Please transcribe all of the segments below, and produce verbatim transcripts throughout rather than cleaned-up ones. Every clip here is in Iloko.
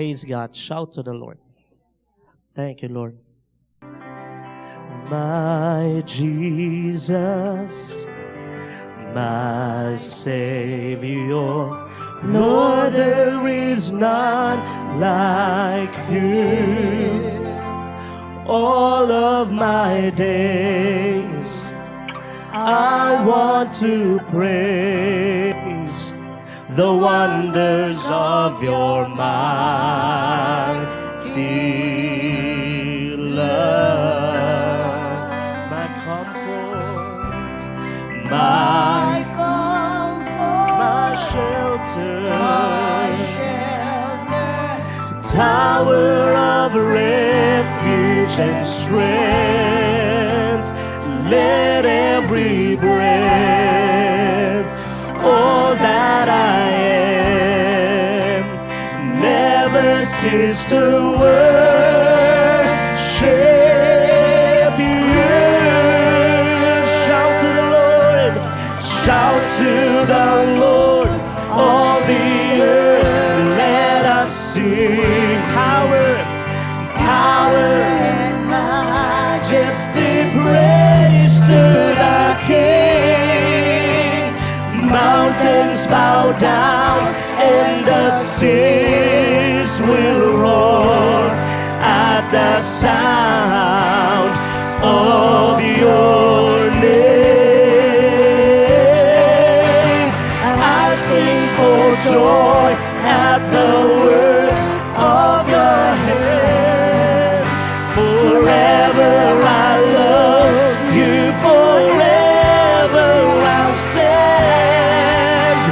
Praise God. Shout to the Lord. Thank you, Lord. My Jesus, my Savior, Lord, there is none like you. All of my days, I want to praise the wonders of your mighty love. My comfort, my comfort, my shelter, my shelter, tower of refuge and strength. Let every breath, all that I am, never cease to worship you. Shout to the Lord, shout to the Lord, all the earth, let us sing. Power, power and majesty, praise to the King. Mountains bow down and the seas will roar at the sound of your name. I'll sing for joy at the works of your hand. Forever I love you, forever I'll stand.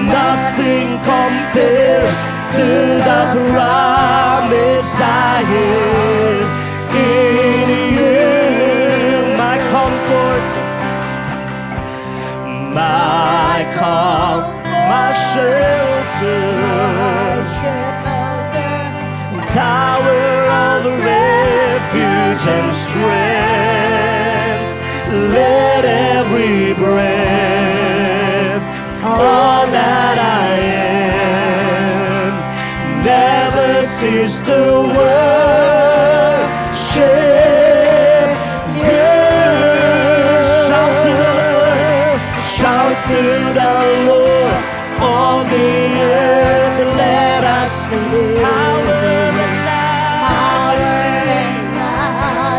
Nothing compares to the promise I have in you. My comfort, my calm, my shelter, tower of refuge and strength. Let every breath, all that I am, never cease to worship you. Shout to the Lord, shout to the Lord, all the earth, let us sing. Power and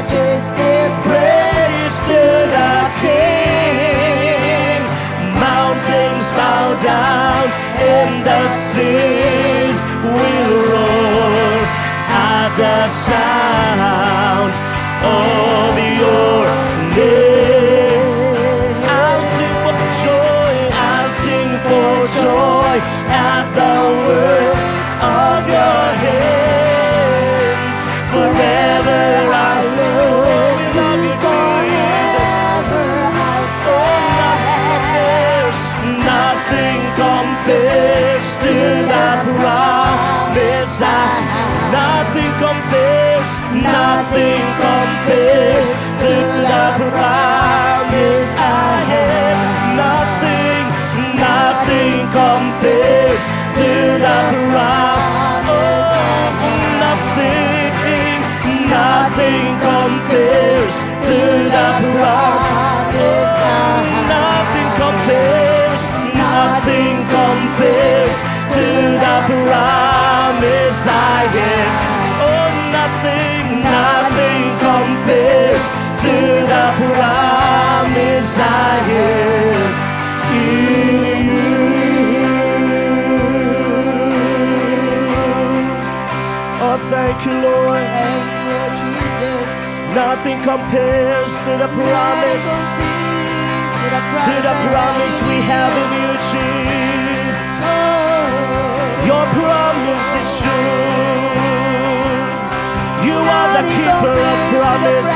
majesty, praise to the King. Mountains bow down and the seas will roar at the sound of your name. I'll sing for joy, I'll sing for joy at the works of your hands. Forever I love you, we love you, Jesus. Forever I stand. Nothing compares, nothing compares to the promise I have. Nothing compares, nothing compares to the promise I have. Nothing, nothing compares to the promise. Oh, nothing, nothing compares to the promise. Nothing compares, nothing compares to the promise I have. Oh, nothing, nothing compares to the promise I have in you. Oh, thank you, Lord. Thank you, Lord Jesus. Nothing compares to the promise, to the promise we have in you, Jesus. Your promise is true. You are the keeper of promise.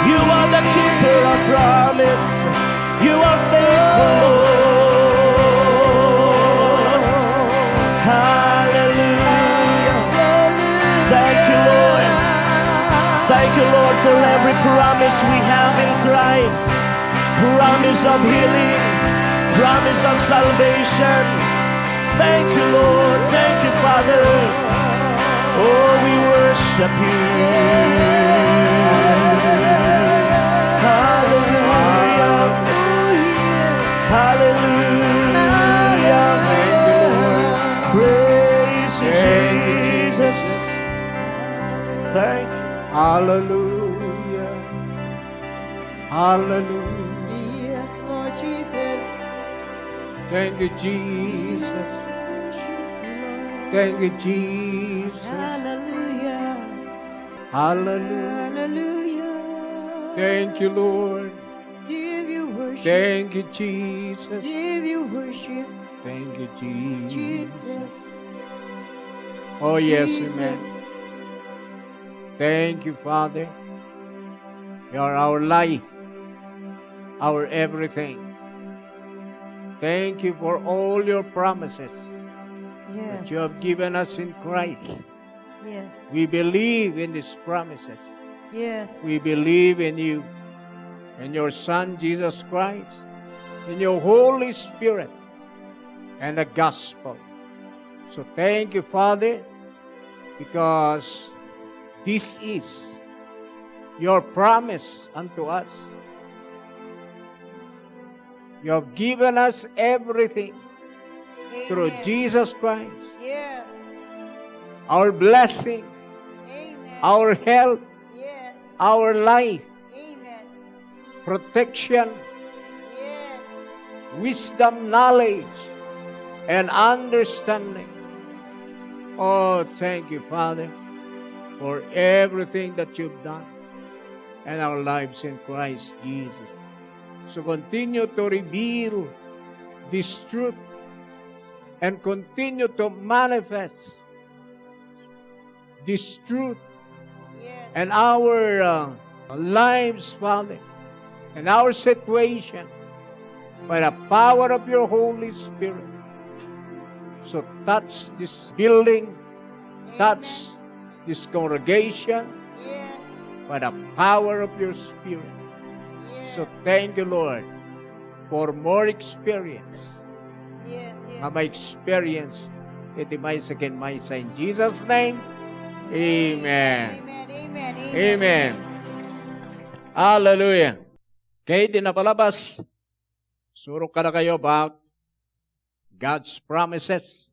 You are the keeper of promise. You are faithful, Lord. Hallelujah. Thank you, Lord. Thank you, Lord, for every promise we have in Christ. Promise of healing, promise of salvation. Thank you, Lord. Thank you, Father. Hallelujah. Hallelujah. Praise you, Jesus. Thank you. Hallelujah. Hallelujah. Yes, Lord Jesus. Thank you, Jesus. Thank you, Jesus. Hallelujah. Hallelujah. Hallelujah. Thank you, Lord. Give you worship. Thank you, Jesus. Give you worship. Thank you, Jesus. Jesus. Oh, yes, amen. Jesus. Thank you, Father. You are our life, our everything. Thank you for all your promises that you have, yes, given us in Christ. Yes. We believe in these promises. Yes. We believe in you, in your Son, Jesus Christ, in your Holy Spirit, and the gospel. So thank you, Father, because this is your promise unto us. You have given us everything through, amen, Jesus Christ. Yes. Our blessing, amen, our health, yes, our life, amen, protection, yes, wisdom, knowledge, and understanding. Oh, thank you, Father, for everything that you've done in our lives in Christ Jesus. So continue to reveal this truth and continue to manifest this truth, yes, in our, uh, lives, Father, in our situation, by the power of your Holy Spirit. So touch this building, amen, touch this congregation, yes, by the power of your Spirit. Yes. So thank you, Lord, for more experience. Yes, yes. Nga ma-experience iti maysa ken maysa. In Jesus' name, amen. Amen, amen, amen, amen. Amen. Hallelujah. Okay, di napalabas. Surok kadakayo about God's promises.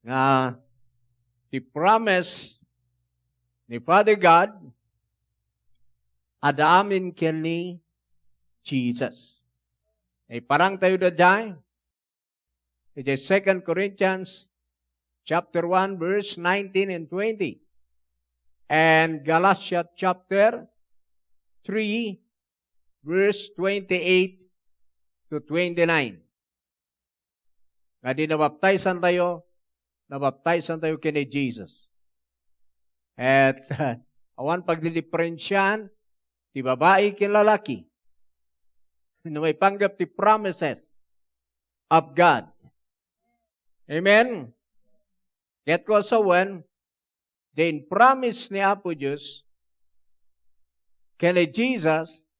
Nga ti promise ni Father God, adda amin ken ni Jesus. Iparang tayo daydiay. Iti Second Corinthians chapter one, verse nineteen and twenty. And Galatia chapter three, verse twenty-eight to twenty-nine. Nga di nabaptaysan tayo, nabaptaysan tayo ken ni Jesus. Et, awan pagdidiferensiaan ti babai ken lalaki no maipanggep ti promises of God. Amen? Ket kasta wen, diay impromise ni Apo Dios ken ni Jesus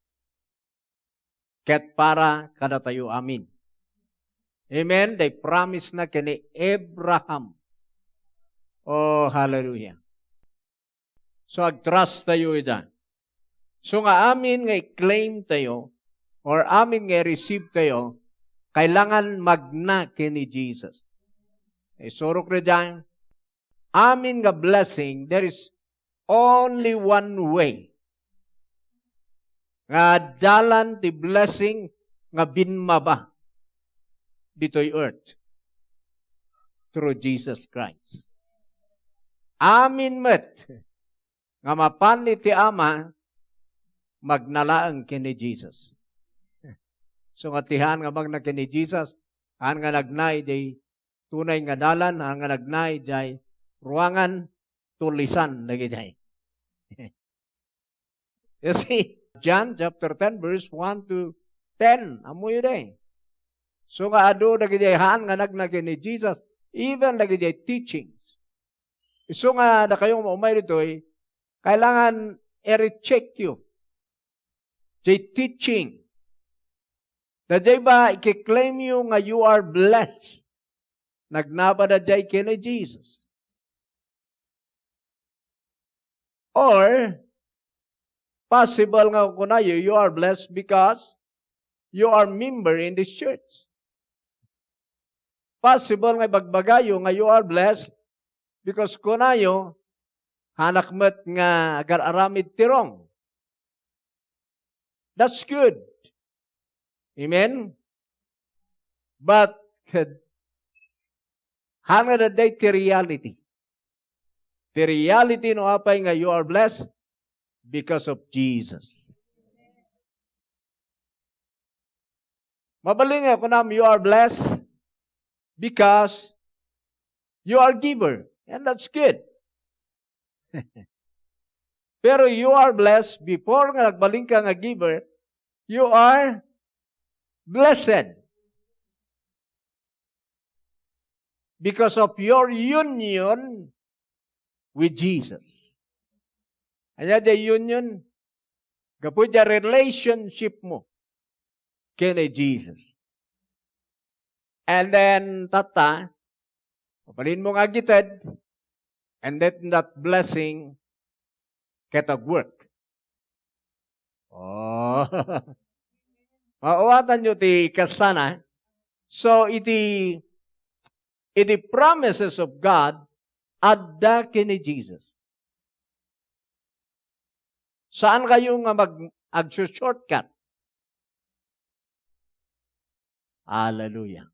ket para kadatayo amin. Amen? Diay promise na ken ni Abraham. Oh, hallelujah. So, agtrust tayo ida. So nga amin nga i-claim tayo, or amin nga i-receive tayo, kailangan magna ken ni Jesus. Isurok daydiay, amin nga blessing, there is only one way nga dalan ti blessing nga bimmaba ditoy earth through Jesus Christ. Amin met nga mapan iti Ama, magna laeng ken ni Jesus. So nga ti haan nga magna ken ni Jesus, haan nga nagna idiay tunay nga dalan, haan nga nagna idiay ruangan, tulisan dagidiay. You see, John chapter ten, verse one to ten, ammoyo diay. So nga adu dagidiay haan nga nagna ken ni Jesus, even dagidiay teachings. Isu nga dakayo nga umay ditoy, kailangan i-recheck yo diay teaching. Daydiay ba ikiklaim yo nga you are blessed? Nagnaba daydiay ken ni Jesus. Or, possible nga kunayo, you are blessed because you are member in this church. Possible nga ibagbagayo nga you are blessed because kunayo, hanak met nga agar-aramid ti wrong. That's good. Amen? But, uh, hangad a day ti reality. Ti reality no apay nga you are blessed because of Jesus. Mabalin nga kunam, you are blessed because you are giver. And that's good. Pero you are blessed before nga nagbalin ka nga giver, you are blessed because of your union with Jesus. Ania diay union? Gapu diay relationship mo ken ni Jesus. And then, tatta, mabalin mo nga agited, and then that blessing ket agwork. Oh. Maawatanyo ti kasana. So, iti, iti promises of God, adda ken ni Jesus. Saan kayo nga mag-, agsu-shortcut? Hallelujah.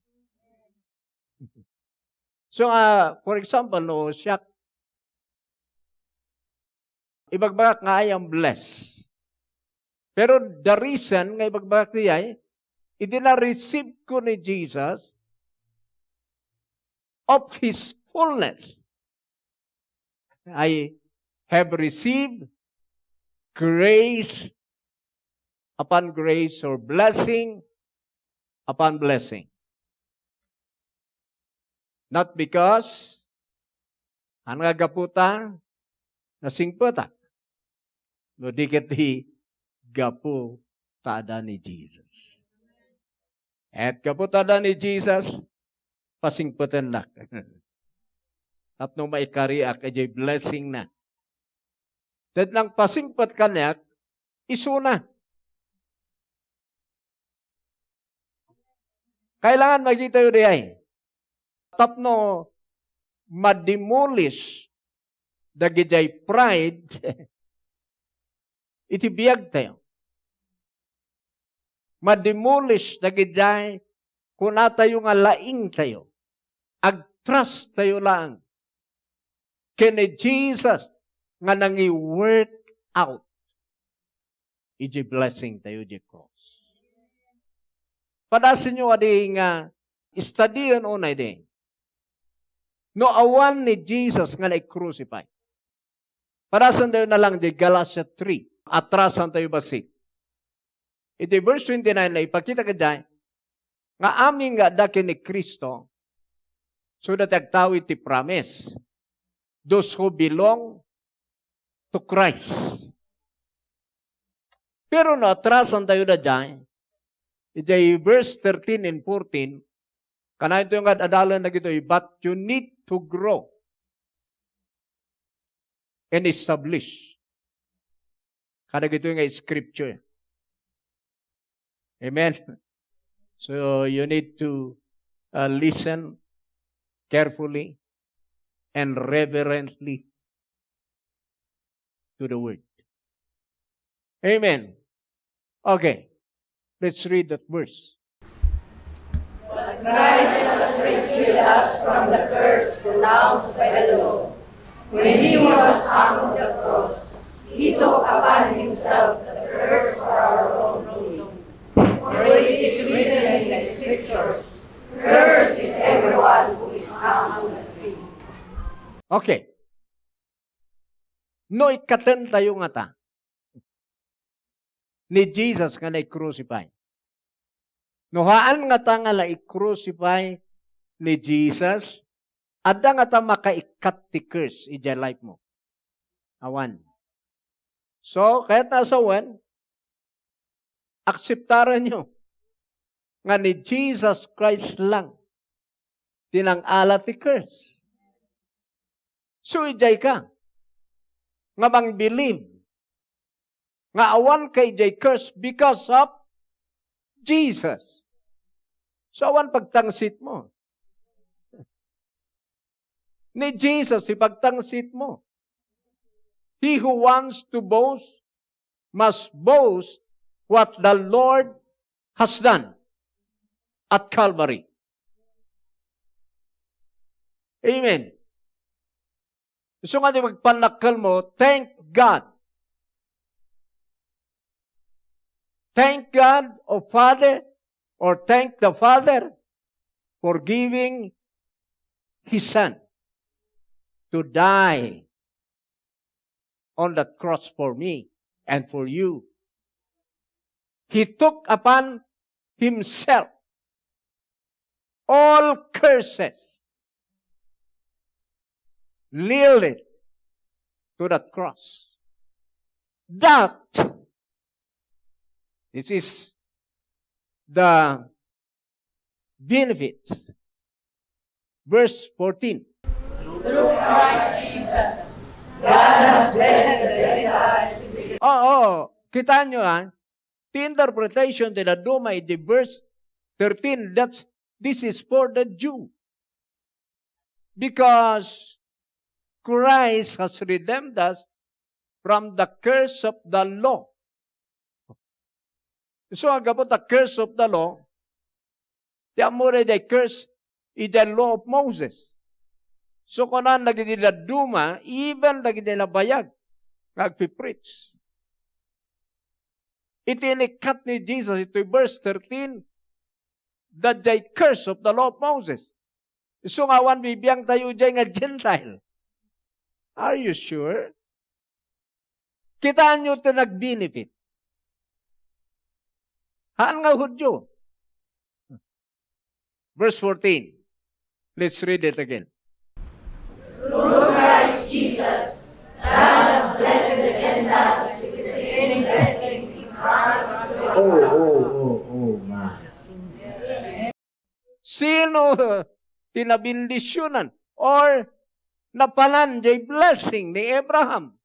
So, ah, for example, no, siak, ibagbagak nga I am blessed. Pero the reason nga ibagbagak diay, idi na-receive ko ni Jesus of His fullness. I have received grace upon grace or blessing upon blessing. Not because, ano nga gapu ta, nasingpetak. No di ket ti gapu ta adda ni Jesus. Et gapu ta adda ni Jesus, pasingpetennak. Tapno maikariak idiay blessing na. Ket nang pasingpet kaniak, isuna. Kailangan makitayo diay. Tapno ma-demolish dagidiay pride iti biagtayo. Ma-demolish dagidiay kunatayo nga laingtayo. Agtrust tayo laeng ken ni Jesus nga nangi-work out iti blessing tayo iti cross. Padasenyo adi nga studion unay di. No awan ni Jesus nga nai-crucify. Padasen tayo na lang di Galatia three. Atrasan tayo bassit. Iti verse twenty-nine na ipakita kadiay, nga amin nga adda ken ni Cristo, so that agtaw iti promise. Those who belong to Christ. Pero no atrasan tayo daydiay, iti verse thirteen and fourteen, kanayto nga ad-adalen dagitoy, but you need to grow and establish. Kadagitoy nga scripture. Amen. So you need to, uh, listen carefully and reverently to the word. Amen. Okay. Let's read that verse. But Christ has rescued us from the curse announced by the law. When he was hung on the cross, he took upon himself the curse for our wrongdoing. For it is written in the scriptures, "Cursed is everyone who is hung on a tree." Okay. No ikkaten tayo ngata ni Jesus nga nai-crucify. No haan ngata nga nai-crucify ni Jesus, adda ngata makaikkat ti curse idiay life mo? Awan. So, kayat na sawen, akseptaranyo nga ni Jesus Christ lang ti nang-ala ti curse. So, idiay ka. nga mangbilin nga awan ka idiay curse because of Jesus. So, awan pagtangsit mo. Ni Jesus, ipagtangsit mo. He who wants to boast must boast what the Lord has done at Calvary. Amen. Isu nga di magpanakkel mo, thank God. Thank God, O Father, or thank the Father for giving His Son to die on that cross for me and for you. He took upon Himself all curses, nailed it to that cross. That, this is the benefits. Verse fourteen. Through Christ Jesus, God has blessed the Gentiles with his. Oo, kita nyo, ha? The interpretation ti dadduma iti verse thirteen, that's, this is for the Jew. Because Christ has redeemed us from the curse of the law. So, gapu ta curse of the law, ti ammom daydiay curse, idiay law of Moses. So, kunan dagiti dadduma, even dagiti nabayag nga agpipreach. Iti inikkat ni Jesus itoy verse thirteen, daydiay curse of the law of Moses. Isu nga awan bibiangtayo idiay nga Gentile. Are you sure? Kitaenyo ti nagbenefit. Haan nga Judio. Verse fourteen. Let's read it again. Through Christ Jesus, God has blessed the Gentiles with the same blessing he promised to. Oh, oh, oh, oh, my. Sino ti nabendisionan or napanan jay blessing ni Abraham?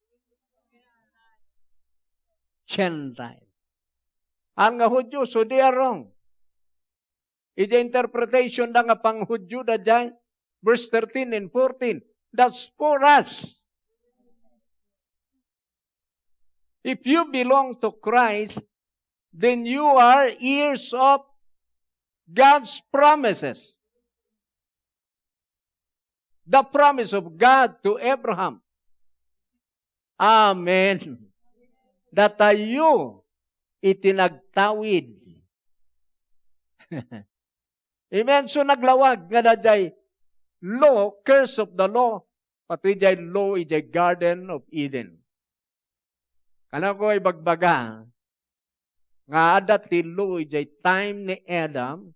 Gentile. Haan nga Judio, so they are wrong. Iti interpretation da nga pang-Judio da jay, verse thirteen and fourteen, that's for us. If you belong to Christ, then you are heirs of God's promises. The promise of God to Abraham. Amen. Datayo iti nagtawid. Amen. So, naglawag nga daydiay law, curse of the law, pati jay law idiay Garden of Eden. Kanako ibagbaga nga adda ti law idiay time ni Adam,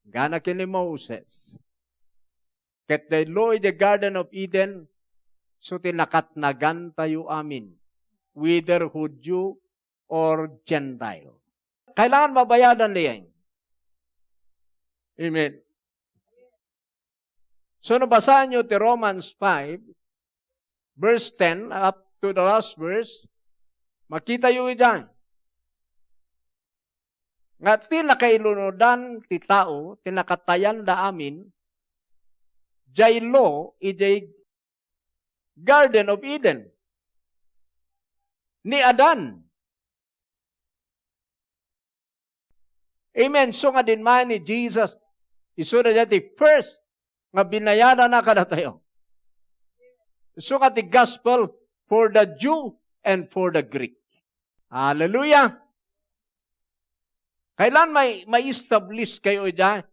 gana ken ni Moses. Ket daydiay law idiay Garden of Eden, so ti nakatnagantayo amin, whether Judio or Gentile. Kailangan mabayadan niya. Amen. So, no basaanyo ti Romans five, verse ten, up to the last verse, makitayo ida nga ti nakailunodan ti tao, ti nakatayanda amin, jay law, idiay Garden of Eden ni Adan. Amen. So nga dinmayan ni Jesus, isu dayta ti first nga binayadanna kadatayo. Isu nga ti gospel for the Jew and for the Greek. Hallelujah! Kailan may, may establish kayo ida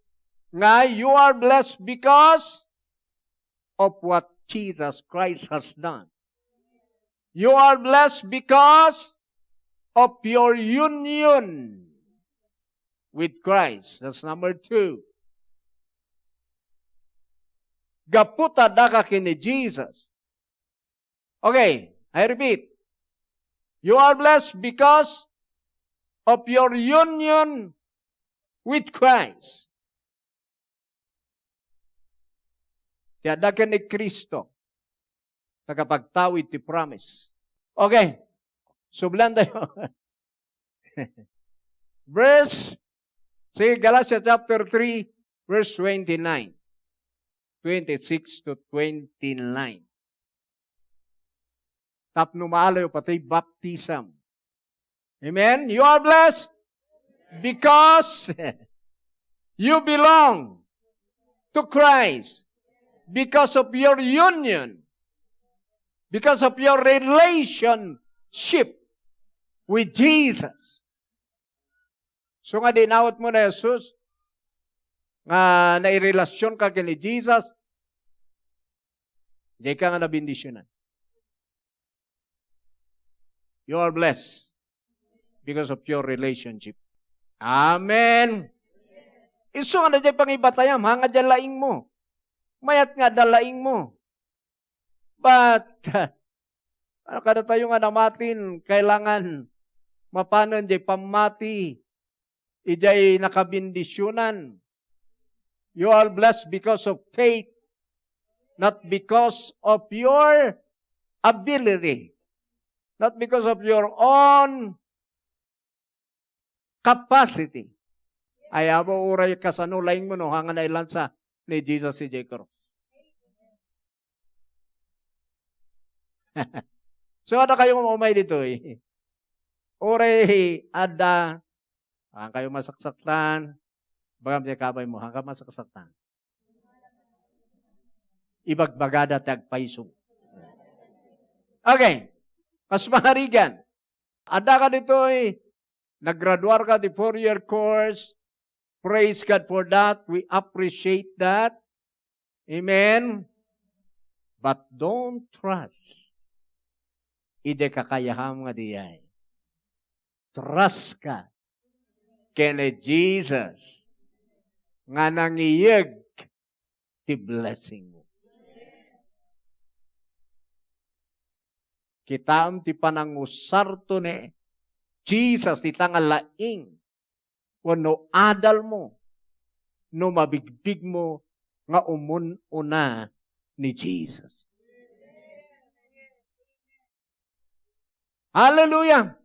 nga you are blessed because of what Jesus Christ has done. You are blessed because of your union with Christ. That's number two. Gapu ta adda ka ken ni Jesus. Okay, I repeat. You are blessed because of your union with Christ. Ti adda ken ni Cristo, nakapagtawid ti promise. Okay. Sublan tayo. Verse, sige, Galatia chapter three, verse twenty-nine. Twenty-six to twenty-nine. Tapno maalayo pati baptism. Amen? You are blessed because you belong to Christ, because of your union, because of your relationship with Jesus. So nga dinawat mo na Jesus, nga nairelasyon ka ken ni Jesus, di ka nga nabendisyonan. You are blessed because of your relationship. Amen. Isu nga na diay pangibatayam, ha, nga diay laing mo. Mayat nga adda laing mo. But, ano kada tayo nga namatin, kailangan mapanen diay pammati, idiay nakabendisyonan. You are blessed because of faith, not because of your ability, not because of your own capacity. Ay, amo, uray kasano laing mo no, hanga nailansa ni Jesus idiay cross. So, adda kayo nga umay ditoy. Uray adda, hanga kayo masaksaktan. Bagam diay kabay mo, hanga masaksaktan. Ibagbagada ti agpayso. Okay. Mas maharigan. Adda ka ditoy, naggraduar ka ti four-year course. Praise God for that. We appreciate that. Amen. But don't trust idi kakayaham nga diay. Trust ka ken ni Jesus nga nangiyeg ti blessing mo. Kitaem ti panangusarto ni Jesus, ita nga laing wenno adal mo no mabigbig mo nga umun-una ni Jesus. Hallelujah!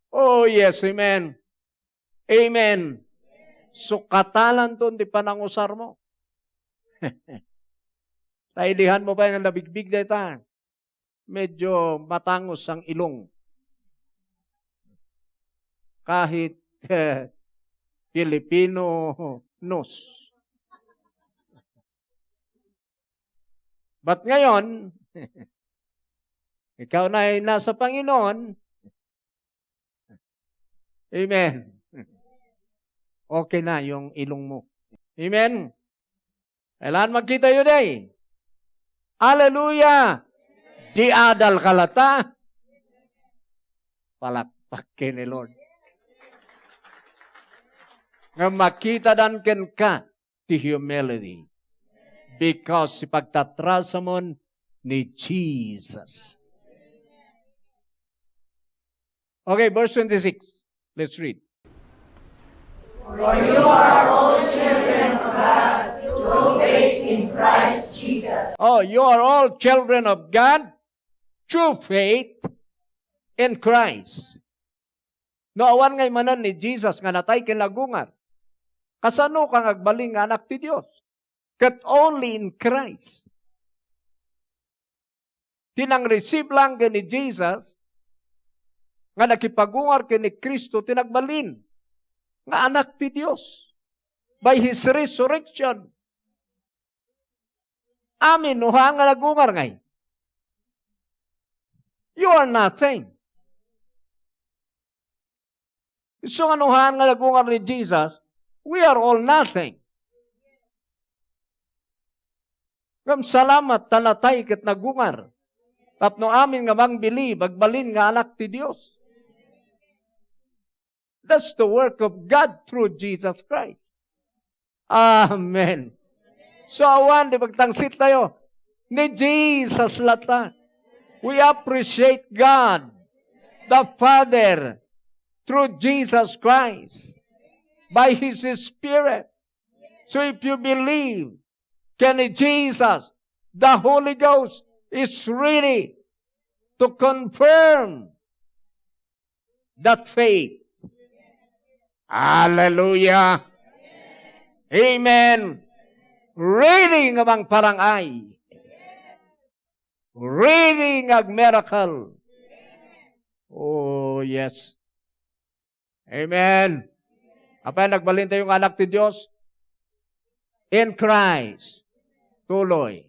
Oh, yes, amen. Amen. Sukatalanton ti panangusar mo. Ta idihan mo pay nga nabigbig dayta. Medyo matangos ang ilong. Kahit, eh, Filipino nose. But ngayon, ikaw na ay nasa Panginoon. Amen. Okay na yung ilong mo. Amen. Kailangan magkita yu, day. Hallelujah! Di adal ka lata. Palakpak ken ni Lord. Nga makita dan ken ka ti humility. Because ipagtatrasamon ni Jesus. Okay, verse twenty-six. Let's read. For you are all children of God through faith in Christ Jesus. Oh, you are all children of God through faith in Christ. No awan nga imanen ni Jesus nga natay ken nagungar, kasano ka nga agbalin nga anak ti Dios? Ket only in Christ. Ti nang-receive lang ken ni Jesus, nga nakipagungar ken ni Cristo ti nagbalin nga anak ti Dios by His resurrection. Amen. No haan nga nagungar ngay, you are nothing. Isu nga no haan nga nagungar ni Jesus, we are all nothing. Ngem salamat ta natay ket nagungar. Tapno amin nga mangbilib, agbalin nga anak ti Dios. That's the work of God through Jesus Christ. Amen. So, awan, di magtangsit tayo. Ni Jesus lata. We appreciate God, the Father, through Jesus Christ, by His Spirit. So, if you believe ken ni Jesus, the Holy Ghost is ready to confirm that faith. Hallelujah. Amen. Ready nga mangparang-ay. Ready nga ag-miracle. Oh, yes. Amen. Apay, nagbalin tayo nga anak ti Dios? In Christ. Tuloy.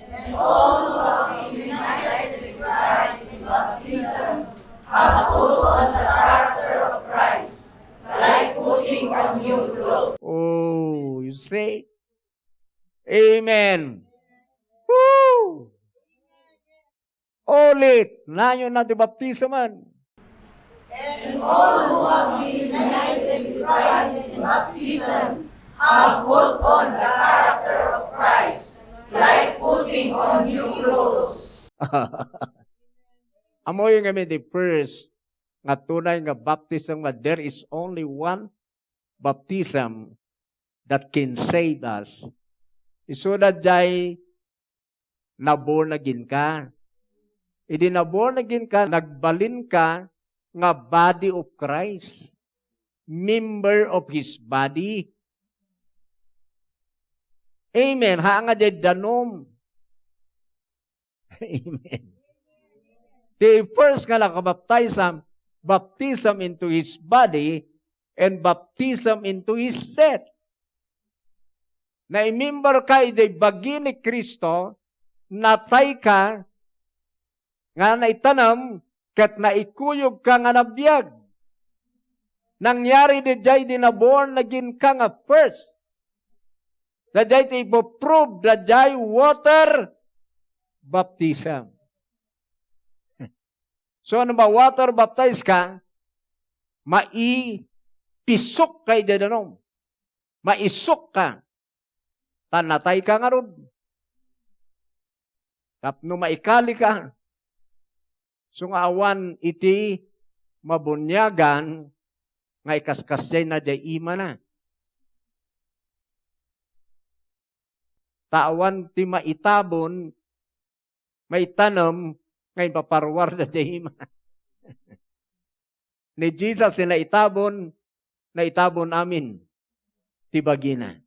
And all who have been united with Christ in baptism have put on the character of Christ, like putting on new clothes. Oh, you see? Amen. Woo! Ulit, nayon na ti baptisman. And all who have been united with Christ in baptism have put on the character of Christ, like putting on new clothes. Amoy nga mi di first nga tunay nga baptism nga there is only one baptism that can save us. Isu daydiay na born again ka. Idi na born again ka, nagbalin ka nga body of Christ, member of His body. Amen. Haan nga diay danum. Amen. Ti first nga nakabaptism, baptism into His body and baptism into His death. Naimember ka idiay bagi ni Cristo, natay ka nga naitanem, ket naikuyog ka nga nabiag. Nangyari daydiay idi na born again ka nga first. Daydiay ti ipoprove daydiay water baptism. So, no ma-water baptize ka, maipisok ka idiay danum. Maisok ka. Ta natay ka ngarud. Tapno maikali ka. So nga awan iti mabuniagan nga ikaskasdiayna diay imana. Ta awan ti maitabon, maitanem, nga ipaparuarda diay imana. Ni Jesus ti naitabon, naitabon amin ti bagina.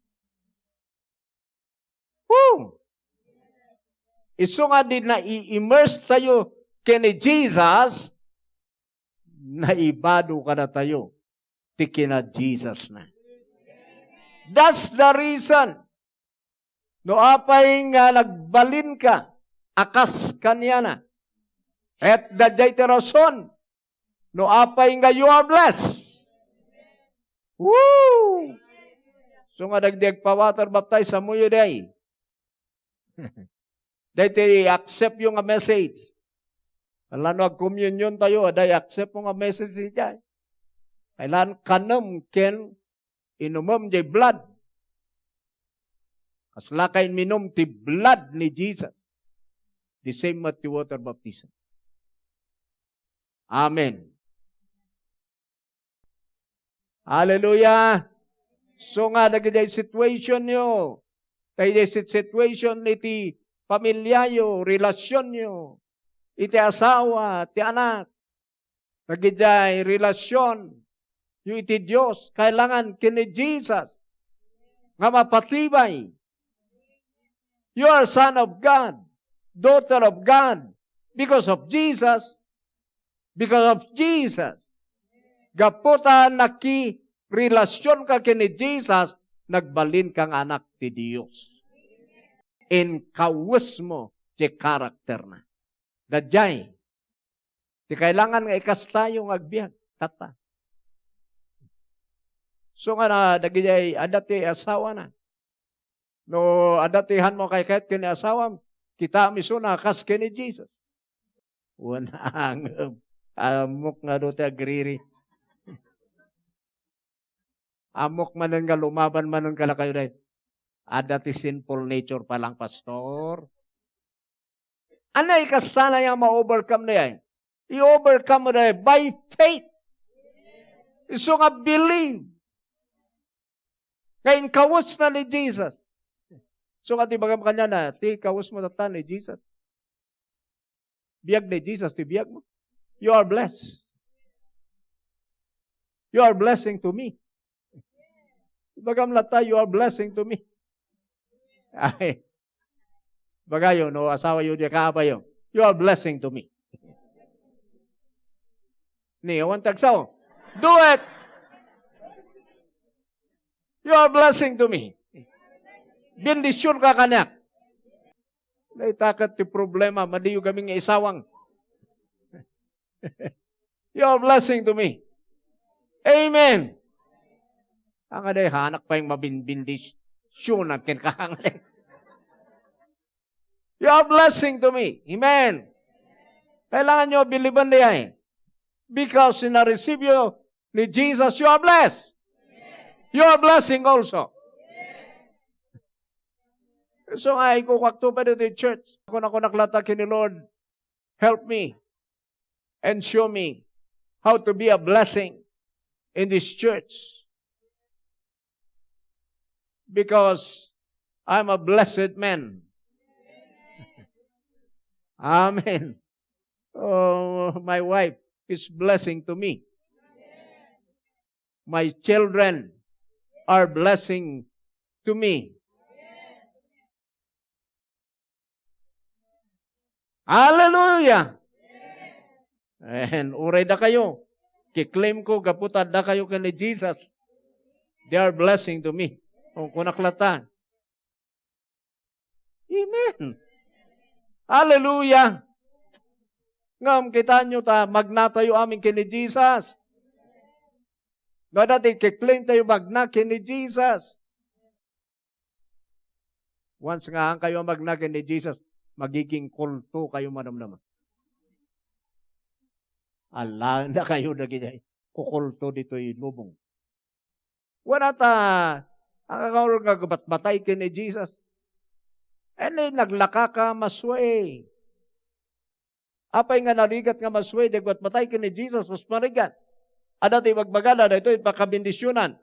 Woo! Isu nga idi nai-immerse tayo ken ni Jesus, naibado kadatayo ti kina-Jesus na. That's the reason. No apay nga nagbalin ka a kas kaniana, ket daydiay ti rason no apay nga you are blessed. Woo! So nga dagdi agpa-water baptize, ammoyo diay. Daytoy i-accept yo nga message. Ala no agkomuniontayo, adda i-accept mo nga message idiay. Kailangan kanem ken inumem diay blood. Kaslaka imminum ti blood ni Jesus. The same met ti water baptism. Amen. Hallelujah. So nga, dagidiay situation yo, dagidiay sit-, situation iti pamilya yo, relasyon yo, iti asawa, ti anak, dagidiay relasyon yo iti Dios, kailangan ken ni Jesus nga mapatibay. You are son of God, daughter of God, because of Jesus. Because of Jesus. Gapu ta nakirelasionka ken ni Jesus, nagbalinka nga anak ti Dios. Inkawesmo ti karakterna. Daydiay ti kailangan nga ikastayo nga agbiag. Kasta. So nga na, dagidiay adda ti asawana. No adda ti hanmo a kaykayat ken ni asawam, kitaem isuna a kas ken ni Jesus. Wen, angem. Ammok nga adu ti agriri. Ammok manen nga lumaban manen kadakayo, day. Adda ti sinful nature pa lang, Pastor. Ania ikastana nga ma-overcome na yan? I-overcome mo na yan by faith. Isu nga believe. Nga inkawes na ni Jesus. So, nga ti bagam kaniana, ti kawes mo tatta ni Jesus. Biag ni Jesus ti biag mo. You are blessed. You are blessing to me. Ibagam latta, "You are blessing to me." Ay. Bagayo, no, asawayo, di kaabayo. "You are blessing to me." Ni, awan tagsaw. Do it! "You are blessing to me." Bendisyonka kaniak. Dayta ket ti problema, madiyo kami nga isawang. "You are blessing to me." Amen. Ang aday, hanak pay mabinbindisyonan ken kahangan. "You are blessing to me." Amen. Kailangan nyo billiban di ay. Because na-receive you ni Jesus, you are blessed. You are blessing also. So nga, ikukwakto pa dito yung church. Kunakunak lata kini Lord, "Help me and show me how to be a blessing in this church. Because I'm a blessed man." Amen. Oh, my wife is blessing to me. My children are blessing to me. Hallelujah! And uray dakayo, kiklaim ko, gapu ta dakayo ken ni Jesus, they are blessing to me. Kung kunak lata. Amen. Hallelujah. Ngam, kita nyo ta, magnatayo amin ken ni Jesus. Nga dati, kiklaim tayo magna ken ni Jesus. Once nga kayo magna ken ni Jesus, magiging kulto kayo madamdama. Alaen da kayo dagiti kukulto ditoy lubong. Wala ta, ang akaul nga gabatbatay ken ni Jesus. Ene, naglakaka, masue. Apay nga narigat nga masue, di agbatbatay ken ni Jesus, mas marigat. Adda ti ibagbagada, daytoy pakabendisyonan.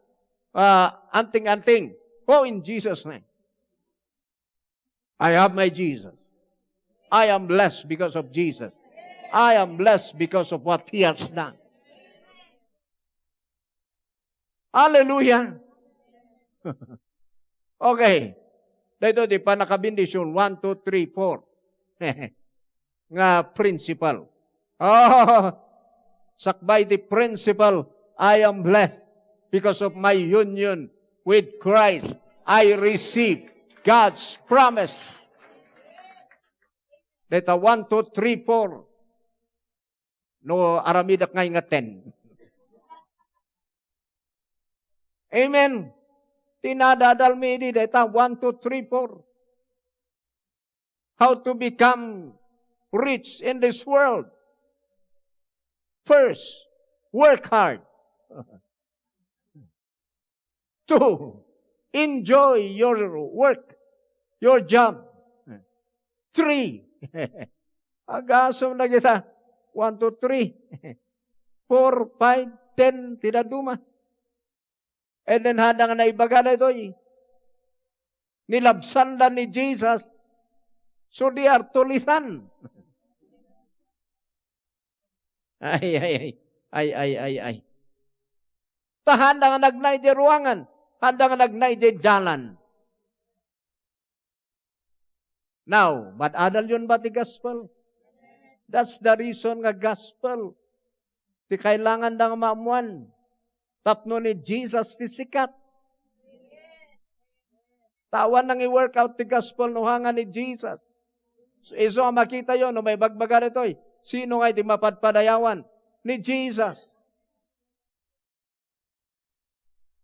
Ah, anting-anting. Go in Jesus' name. I have my Jesus. I am blessed because of Jesus. I am blessed because of what He has done. Hallelujah! Okay. Daytoy ti pannakabendisyon. One, two, three, four. Nga principle. Oh, sakbay ti principle, "I am blessed because of my union with Christ. I receive God's promise." Dayta one, two, three, four. No, aramidek ngay nga ten. Amen. Ti nadadalmi idi dayta one, two, three, four. How to become rich in this world. First, work hard. Two, enjoy your work, your job. Three, agasem na kita. One, two, three. Four, five, ten, ti dadduma. And then, hadang naibaga daytoy. Nilabsanda ni Jesus. So, they are tulisan. Ay, ay, ay. Ay, ay, ay, ay. Ta haanda nga nagna idiay ruangan, haanda nga nagna idiay dalan. Now, mad-adalyon ba ti gospel? That's the reason nga gospel. Ti kailanganda nga maammuan. Tapno ni Jesus ti sikat. Tawan nang i-work out ti gospel no hanga ni Jesus. So, isu a makitayo no maibagbaga ditoy, sino nga iti mapadpadayawan? Ni Jesus.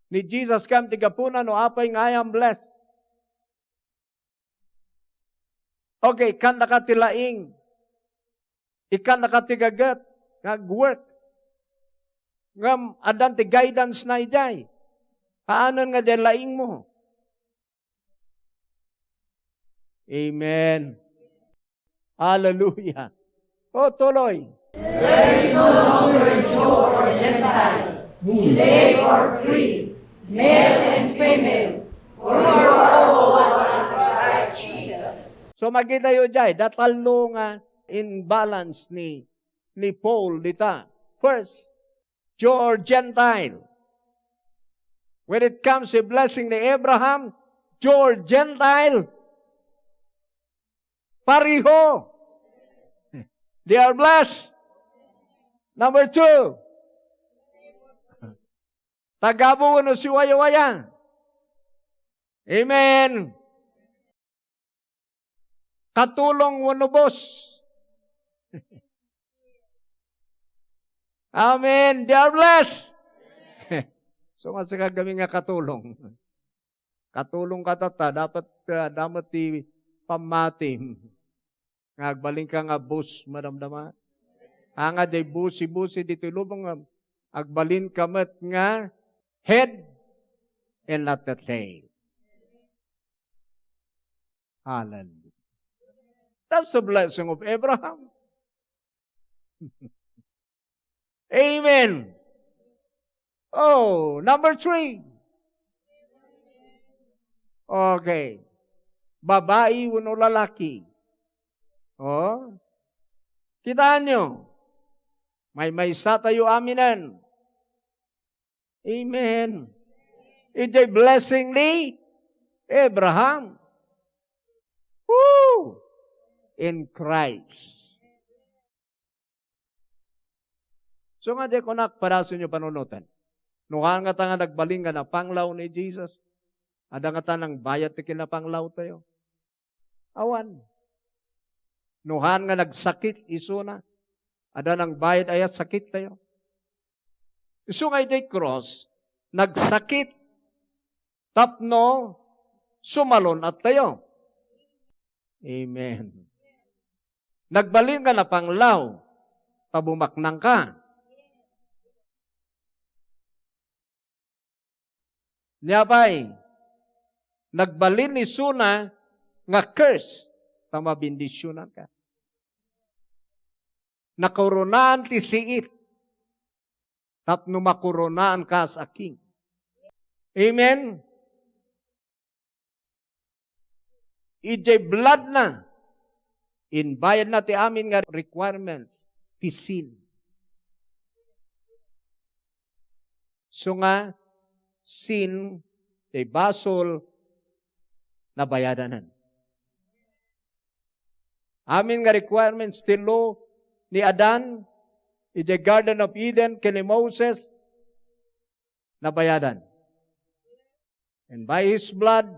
Ni Jesus kam ti gapuna no apay nga I am blessed. Okay, kanda ka ti laing. Ikkannaka ti gaget nga agwork. Ngem addan ti guidance na idiay. Haanen nga diay laingmo. Amen. Hallelujah. O, tuloy. There is no longer Jew or Gentile, slave or free, male and female, for you are all one in Christ Jesus. So, makita yo diay, datallo nga imbalance ni, ni Paul dita. First, Jew or Gentile. When it comes to blessing ni Abraham, Jew or Gentile, pareho. They are blessed. Number two, taga-Apo wenno siwaywayan. Amen. Katulong wenno boss. Amen. They are blessed. So, nga sika gamin nga katulong. Katulong ka tatta, dapat, ah, dapat ti pammatim. Nga agbalin ka nga boss, madamdama. Anga di busi-busi ditoy lubong, nga agbalin ka met nga head and not the tail. Hallelujah. That's the blessing of Abraham. Amen. Oh, number three. Okay. Babai wenno lalaki. Oh. Kitaan nyo. Maymaysa tayo aminen. Amen. Idiay blessing ni Abraham. Woo! In Christ. So nga, di ko nakpadaso nyo panunutan. No, haan nga ta nga nagbalin nga napanglaw ni Jesus, adda nga ta nangbayad ti kinapanglaw tayo. Awan. No, haan nga nagsakit isuna, adda nangbayad aya sakit tayo. Isu nga idiay cross, nagsakit tapno sumalun-at tayo. Amen. Nagbalin nga napanglaw, ta bumaknang ka. Nia pay, nagbalin isuna nga curse, ta mabendisionan ka. Nakoronaan ti siit, tapno makoronaan ka as a king. Amen? Idiay blood na, imbayadna ti amin nga requirements ti sin. So nga, sin, ti basol, nabayadanan. Amin nga requirements ti law ni Adan, idiay Garden of Eden, ken ni Moses, nabayadan. And by his blood,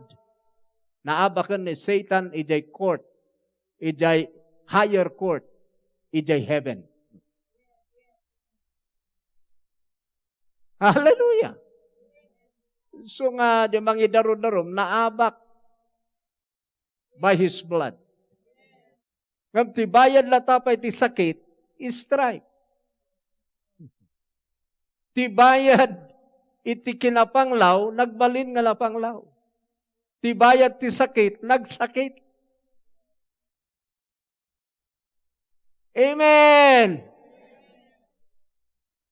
naabaken ni Satan idiay court, idiay higher court, idiay heaven. Hallelujah! So nga, di mangidarudarum, naabak by his blood. Ngem ti bayad latta pay ti sakit, stripe. Ti bayad iti kinapanglaw, nagbalin nga napanglaw. Ti bayad ti sakit, nagsakit. Amen.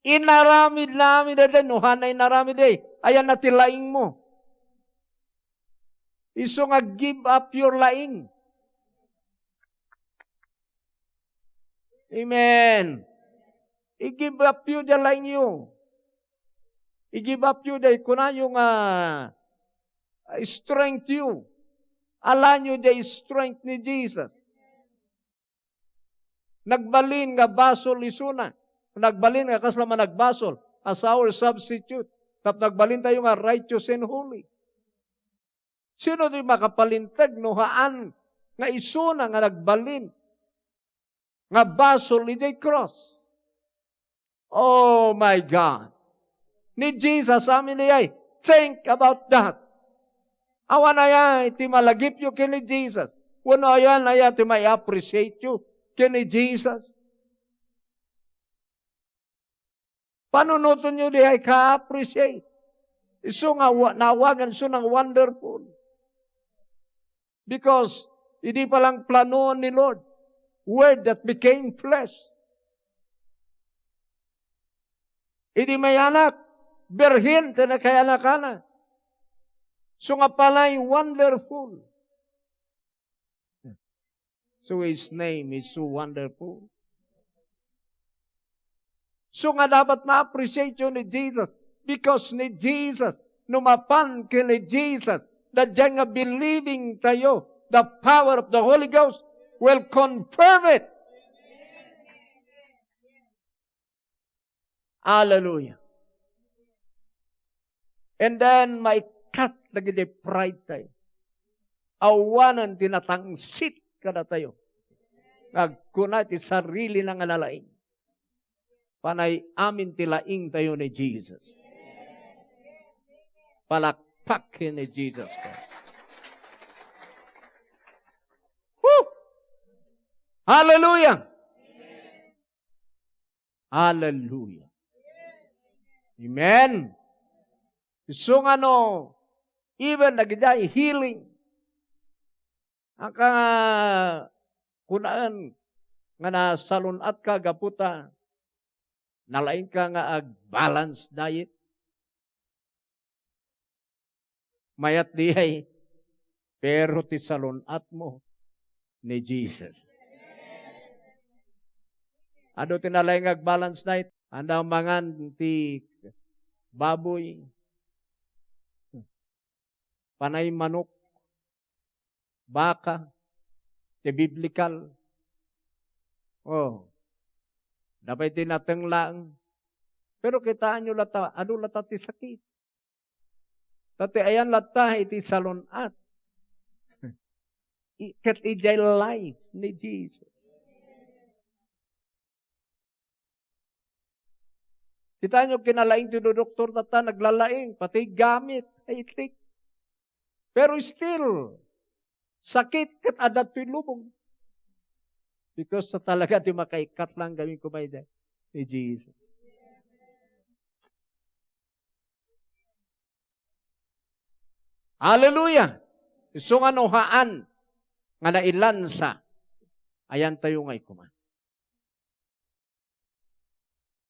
Inaramid na amin dayta, no, haan nga inaramid, eh. Ayan na ti laing mo. Isu nga give up your laing. Amen. I-give up you the laing yo. I-give up you the, kunayo nga, ah, strength you. Alanyo the strength ni Jesus. Nagbalin nga basol isuna. Nagbalin nga kasla man nagbasol as our substitute. Tap nagbalin tayo nga righteous and holy. Sino di makapalinteg no haan nga isuna nga nagbalin nga basol idiay cross? Oh my God. Ni Jesus, amin aya, think about that. Awan aya ti malagipyo ken ni Jesus. Wenno awan aya ti mai-appreciate yo ken ni Jesus. Panunoten yo di ay ka-appreciate. Isu nga wa-, naawagan isu nga wonderful. Because idi pa lang plano ni Lord, Word that became flesh. Idi mayanak, birhen ti nakayanakana. So nga palay wonderful. So His name is so wonderful. So nga dapat ma-appreciate yu ni Jesus, because ni Jesus, no mapan ken ni Jesus, daydiay nga believing tayo, the power of the Holy Ghost will confirm it. Hallelujah. And then, maikkat dagiti pride tayo. Awanen ti natangsit kadatayo. Nga agkuna iti sarili na nga nalaing. Panay amin ti laing tayo ni Jesus. Palakpak ni Jesus. Woo! Hallelujah! Hallelujah. Amen. Isu nga no, even dagiti healing. Aka nga kunaan nga nasalun-atka gapu ta nalaingka nga ag-balance diet. Mayat diay, pero ti salun-atmo ni Jesus. Adu ti nalaing nga ag-balance diet, anda mangan ti baboy, panay manok, baka, ti biblical. Oh, dapay ti nateng laeng. Pero kitaenyo lata, adu lata ti sakit. Ta ti ayan latta iti salun-at. I-, ket idiay life ni Jesus. Kitaenyo, kinalaing ti doktor tatta, naglalaing, pati gamit, high-tech. Pero still, sakit ket adda toy lubong. Because sa talaga ti makaikkat lang gawin ko may ni Jesus. Hallelujah! Isu nga no haan nga nailansa, ayan tayo nga ikuma.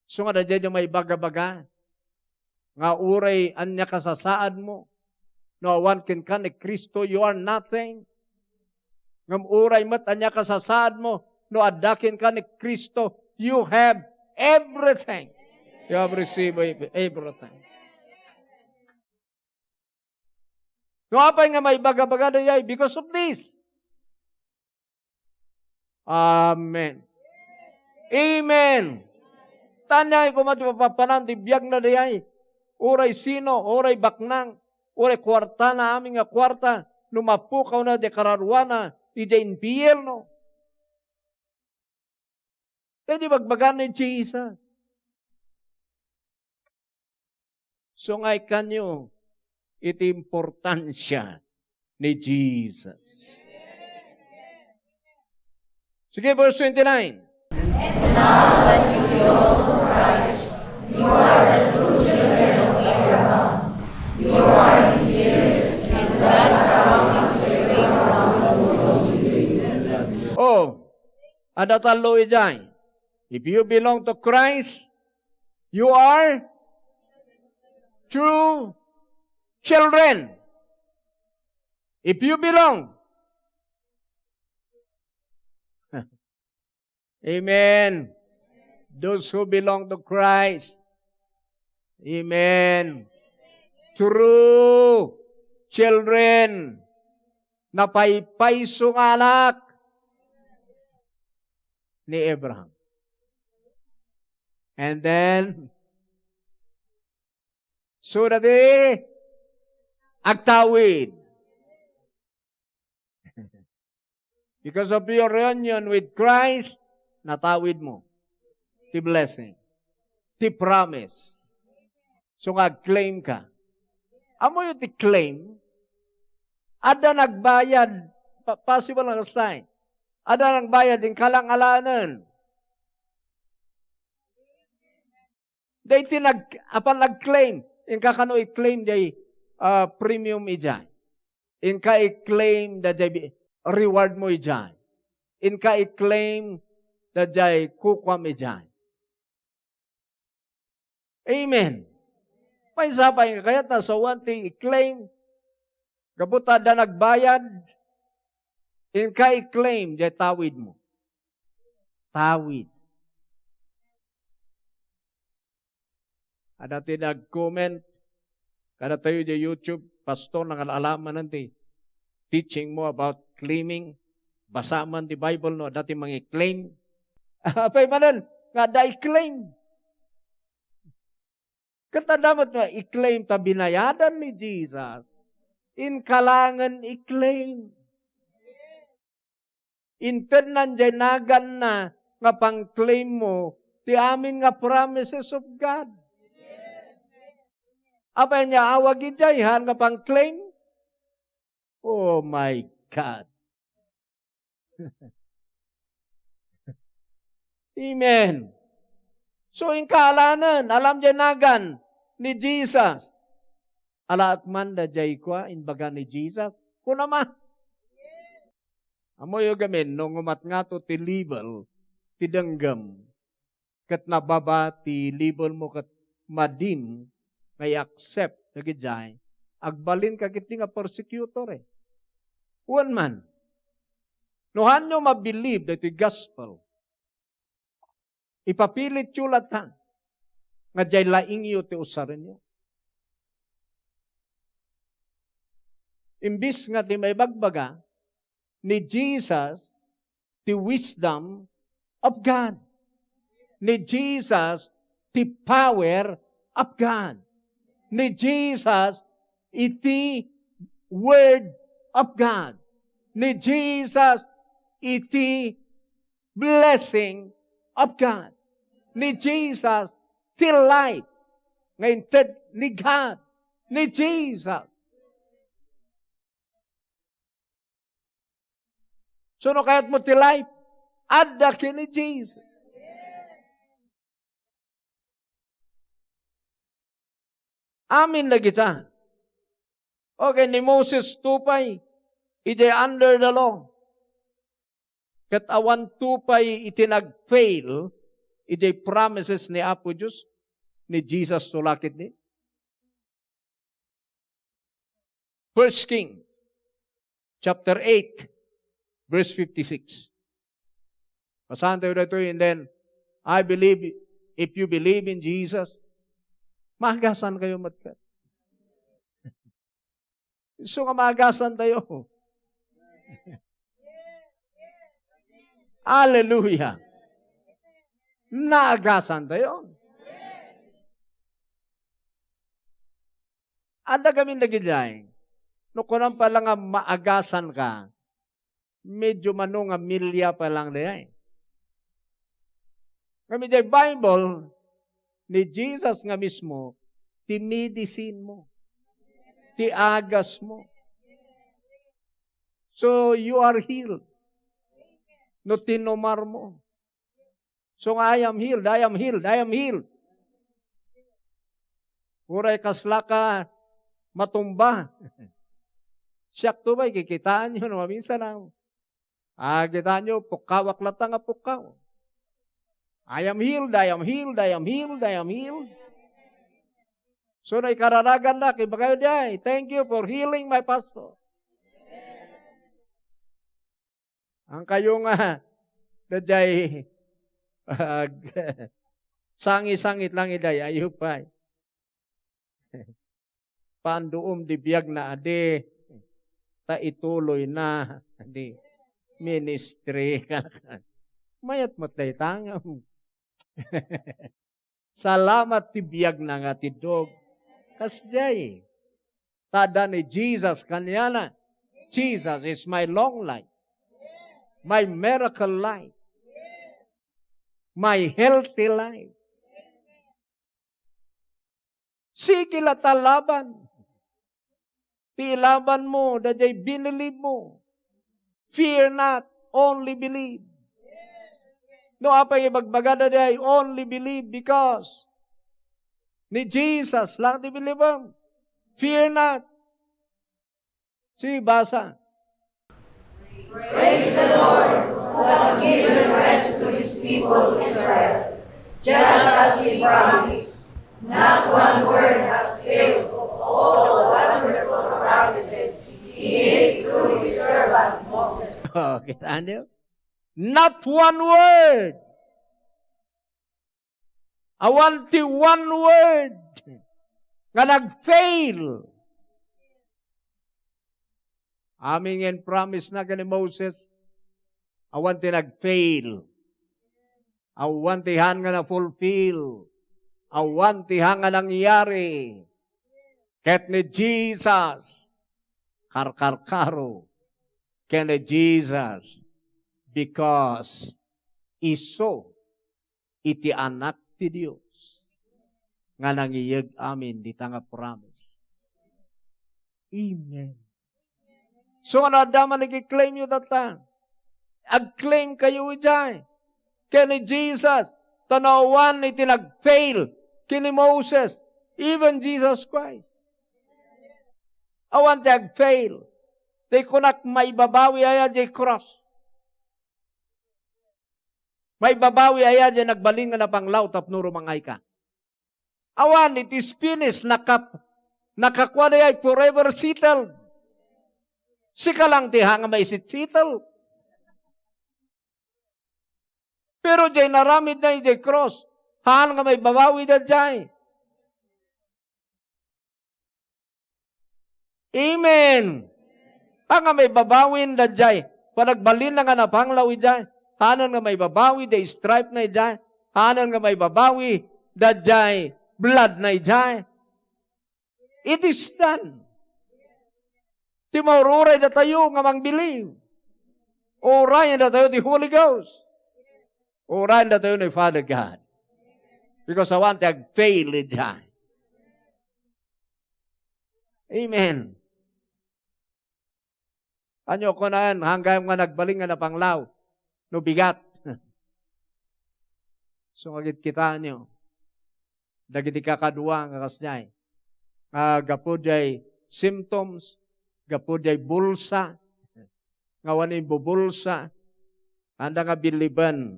Isu nga daydiay maibaga-baga nga uray ania kasasaadmo, no awan kenka ni Cristo, you are nothing. Ngem uray met ania kasasaadmo, no adda kenka ni Cristo, you have everything. You have received everything. No apay nga maibaga-baga dayay because of this? Amen. Amen. Tanya, koma ti mapapanan ti biagna dayay. Uray sino, uray baknang, uray kuartana, amin nga kuarta, no mapukawna di kararuana, iti impierno. Kaya di bagbagan ni Jesus. So, nga ikanyo iti importansya ni Jesus. Sige, verse twenty-nine. And now that you belong to Christ, you are the true children of Abraham. You are his heirs, and God's promise to Abraham will come to you. Oh, adda tallo idiay. If you belong to Christ, you are true children. If you belong. Amen. Those who belong to Christ. Amen. True children. Napaypayso nga anak ni Abraham. And then, so that they agtawid. Because of your reunion with Christ, natawid mo ti blessing, ti promise. So nga, claim ka. Ammoyo ti claim? Adda nagbayad, pa-, possible nga sign. Adda nagbayad, inka lang alaenen. Daytoy nag-, apan nag-claim, inka kano i-claim jay, ah, premium ijay. Inka i-claim dayjay bi-, reward mo ijay. Inka i-claim dayjay kukuam ijay. Amen. Maysa pay nga kayat nasawan ti i-claim. Gapu ta adda nagbayad. Inka i-claim jay tawidmo. Tawid. Adda ti nag-comment kadatayo jay YouTube, "Pastor, nangal-ala manen ti teaching mo about claiming. Basa man ti Bible no adda ti mangi-claim." Apay manen nga adda i-claim? Ket adda met nga i-claim ta binayadan ni Jesus. Inka laengen i-claim. Intednan jay naganna nga pang-claim mo ti amin nga promises of God. Apay nga awag idiay han nga pang-claim? Oh my God. Amen. So, inka alanen, alam jay nagan ni Jesus. Alaek man daydiay kua, imbaga ni Jesus. Kuna ma. Ammoyo gamin, no ngumatngato ti level ti denggem, ket nababa ti level mo ket madim nga i-accept dagijay, agbalinka ketdi nga persecutor, eh. Wen man, no hanyo mabilib daytoy gospel, ipapilityo latta nga diay laingyo ti usarenyo. Imbis nga ti maibagbaga ni Jesus ti wisdom of God. Ni Jesus ti power of God. Ni Jesus iti word of God. Ni Jesus iti blessing of God. Ni Jesus ti life nga inted ni God. Ni Jesus. So, no kayatmo ti life, adda ken ni Jesus. Amin dagita. Okay, ni Moses tupay, idiay under the law. Ket awan tupay iti nag-fail, idiay promises ni Apo Dios, ni Jesus tulakit ni. First King, chapter eight, verse fifty-six. Basahan tayo dito, and then, I believe, if you believe in Jesus, maagasan kayo matkat. So nga maagasan tayo. Hallelujah. Naagasan tayo. Adda gamin dagijay. No kunam pa lang nga maagasan ka, medyo mano nga milya pa lang dayay. Ngem idiay Bible, ni Jesus nga mismo, ti medicine mo, ti agas mo. So, you are healed. No tinumar mo. So nga, "I am healed, I am healed, I am healed." Uray kasla ka matumba. Siak to bay, kikitaan yo no maminsan, ah. Ah, kitaan yo, pukkawak latta nga pukkaw. "I am healed, I am healed, I am healed, I am healed." So, no ikararagan na, kibagayo di ay, "Thank you for healing my pastor." Ang kayo nga, daydiay, ag-, sangi-sangit lang iday, ayupay. Panduom di biag na adi, ta ituloy na di ministry. Mayat met dayta nga. Salamat ti biag na nga tiddog. Kasdiay. Tada ni Jesus kaniana, "Jesus is my long life, my miracle life, my healthy life." Sige latta laban. Ti ilaban mo, daydiay binilib mo. Fear not, only believe. No apay ibagbagada di ay, only believe because ni Jesus lang ti bilibem. Fear not. Si basa. Praise the Lord, who has given rest to his people Israel. Just as he promised, not one word has failed of all the wonderful promises he made through his servant Moses. Oh, kitaenyo? Not one word. Awan ti one word nga nag-fail. Amin nga in-promise na ken ni Moses, awan ti nag-fail. Awan ti han nga na-fulfill. Awan ti han nga nangyari. Ket ni Jesus, karkarkaro ken ni Jesus, because isu iti Anak ti Dios nga nangiyeg amin dita nga promise. Amen. So, no adda man nag-claim yu tatta, ag-claim kayo idiay. Ken ni Jesus, ta no awan iti nag-fail ken ni Moses, even Jesus Christ. Awan ti ag-fail. Ti kunak maibabawi aya diay cross. Maibabawi aya diay nagbalin nga napanglaw tapno rumangayka. Awan, it is finished. Nakap-, nakakuan ay forever settled. Sika lang ti han nga maisit-settle. Pero diay naramidna idiay cross, han nga maibabawi daydiay. Amen. Haan nga maibabawin daydiay panagbalinna nga napanglaw idiay. Hanan nga maibabawi diay stripe na idiay. Hanan nga maibabawi daydiay blood na idiay. It is done. Ti maururay datayo nga mangbilib. Urayen datayo ti Holy Ghost. Urayen datayo ni Father God. Because awan ti ag-fail idiay. Amen. Ania kunaen, hanggayam nga nagbalin nga napanglaw, no bigat. So, nga kitkitaenyo, dagiti kakadua nga kasdiay, nga gapu diay symptoms, gapu diay bulsa, nga awan imbubulsa, anda nga biliben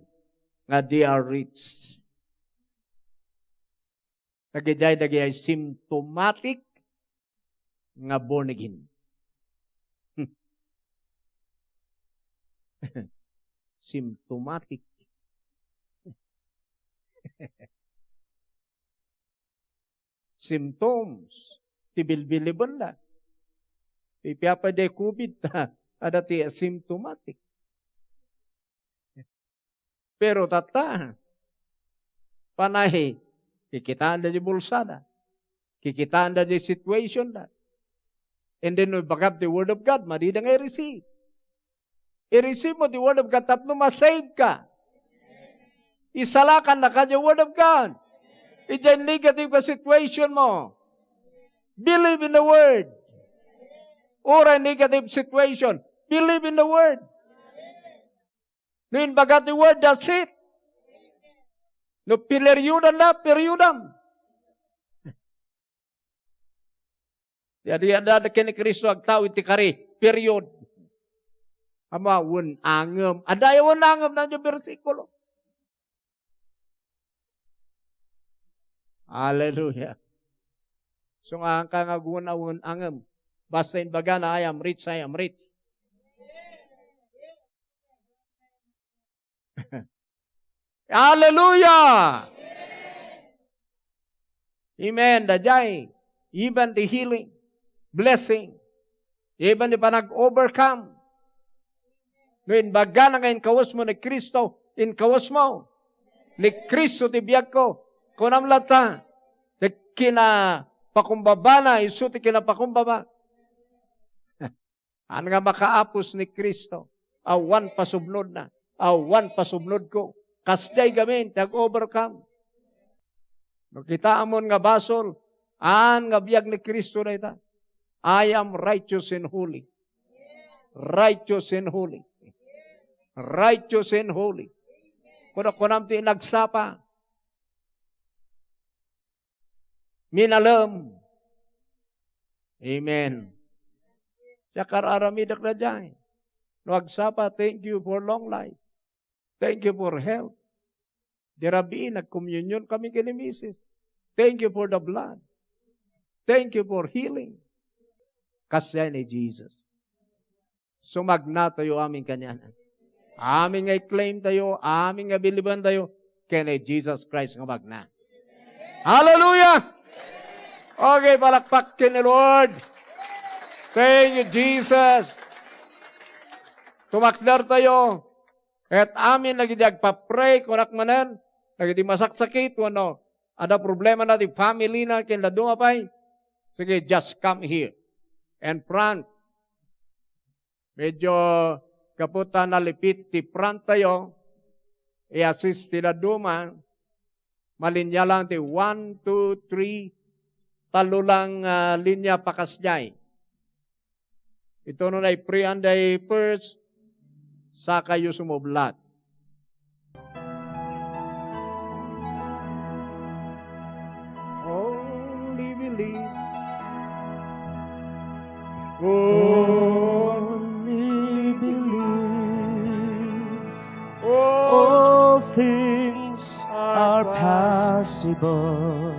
nga they are rich. Dagidiay, dagidiay symptomatic nga born again. Symptomatic. Symptoms. Ti bilbilibenda. Ipiapay diay covid, adda ti asymptomatic. Pero tatta, panay, kikitaanda diay bulsada. Kikitaanda diay situationda. And then, no ibagam ti Word of God, madida nga i-receive. I-receive mo ti Word of God tapno ma-save ka. Isalakannaka diay Word of God. Idiay negative nga situation mo. Believe in the Word. Uray negative situation, believe in the Word. No imbaga ti Word, that's it. No pineryodanda, peryodam. Ti adi-, adda ken ni Cristo agtao iti kari, period. Ammom, awan angem. Adda awan angem, nandiyo bersikulo. Hallelujah. So, nga, angka nga awan angem. Basta imbagana, "I am rich, I am rich." Hallelujah! Amen. Daydiay, even the healing, blessing, even the panag-overcome. No imbagana nga inkawes mo ni Cristo, inkawes mo. Ni Cristo ti biag ko. Kunam latta, ti kinapakumbabana, isu ti kinapakumbaba. Haan nga makaapos ni Cristo, awan pasubnodna, awan pasubnodko. Kasdiay gamin ti ag-overcome. No kitaamon nga basol, haan nga biag ni Cristo dayta. "I am righteous and holy." Righteous and holy. Righteous and holy. Kuna-, kunam ti nagsapa. Minalem. Amen. Siak, ar-aramidek daydiay. No agsapa, "Thank you for long life. Thank you for health." Di rabii, nagkomunyon kami ken ni misis. "Thank you for the blood. Thank you for healing." Kasdiay ni Jesus. Sumagnatayo amin kaniana. Amin nga i-claim tayo, amin nga bilibentayo, ken ni Jesus Christ nga magna. Hallelujah! Okay, palakpak ken ni Lord. Thank you, Jesus. Tumakder tayo. Ket amin dagiti agpa-pray, kunak manen, dagiti masaksakit, wenno adda problema na ti family na, ken dadduma pay. Sige, just come here. In front. Medyo gapu ta nalipit ti front tayo, i-assist ti dadduma, malinya lang ti one, two, three, tallo lang, ah, linya pakasdiay. Ito no na i-pray-an day first, sakayo sumublat. Only believe. Only believe. All things are possible.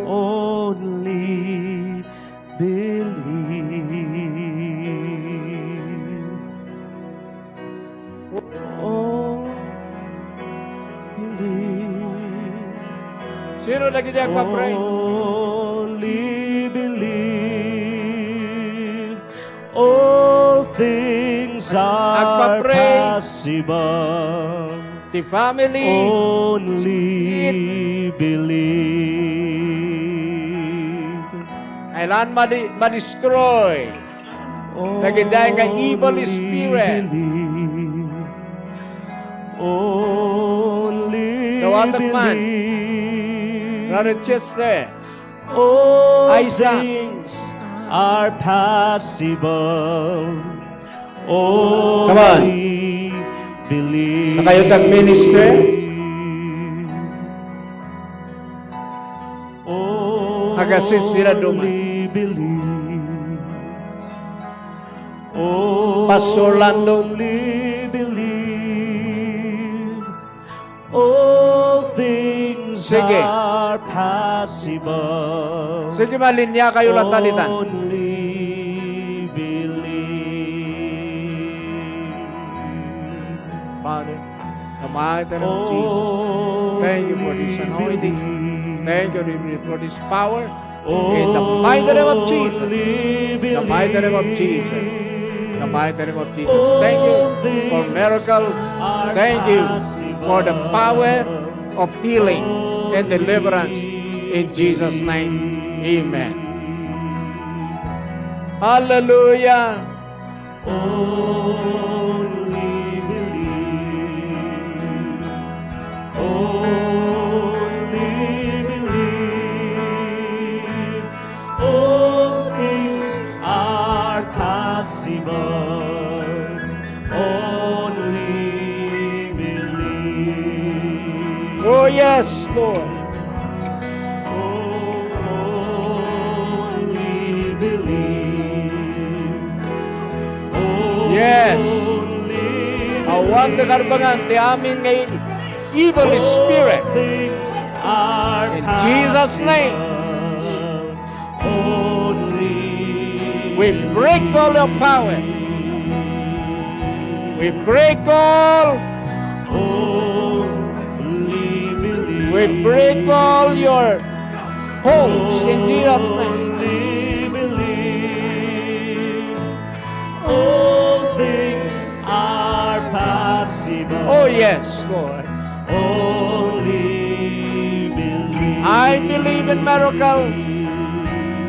Only believe. Oh, believe. Sino dagiti agpa-pray? Only believe. All things are possible. Agpa-pray. Ti family. Only believe. Kailangan madi-, ma-destroy. Dagiti nga evil spirit. Only believe. Only believe. Dawatek man. Brother Chester. All things are possible. Come on. Only believe. Nakayo tag minister? Only believe. Pastor Lando. Only believe. All things are possible. Sige. Sige, malinya kayo lang talitan. Only believe. Father, the mighty name of Jesus. Thank you for this anointing. Thank you for this power. In the mighty name of Jesus. The mighty name of Jesus. The mighty name of Jesus. Thank you for miracle. Thank you for the power of healing and deliverance. In Jesus' name, amen. Hallelujah. Only believe. Only believe. All things are possible. Only believe. Oh, yes, Lord. Only believe. Yes. Awan ti karbangan ti amin nga evil spirit. In Jesus' name. We break all your power. We break all. We break all your holds in Jesus' name. All things are possible. Oh, yes, Lord. Only believe. I believe in miracle.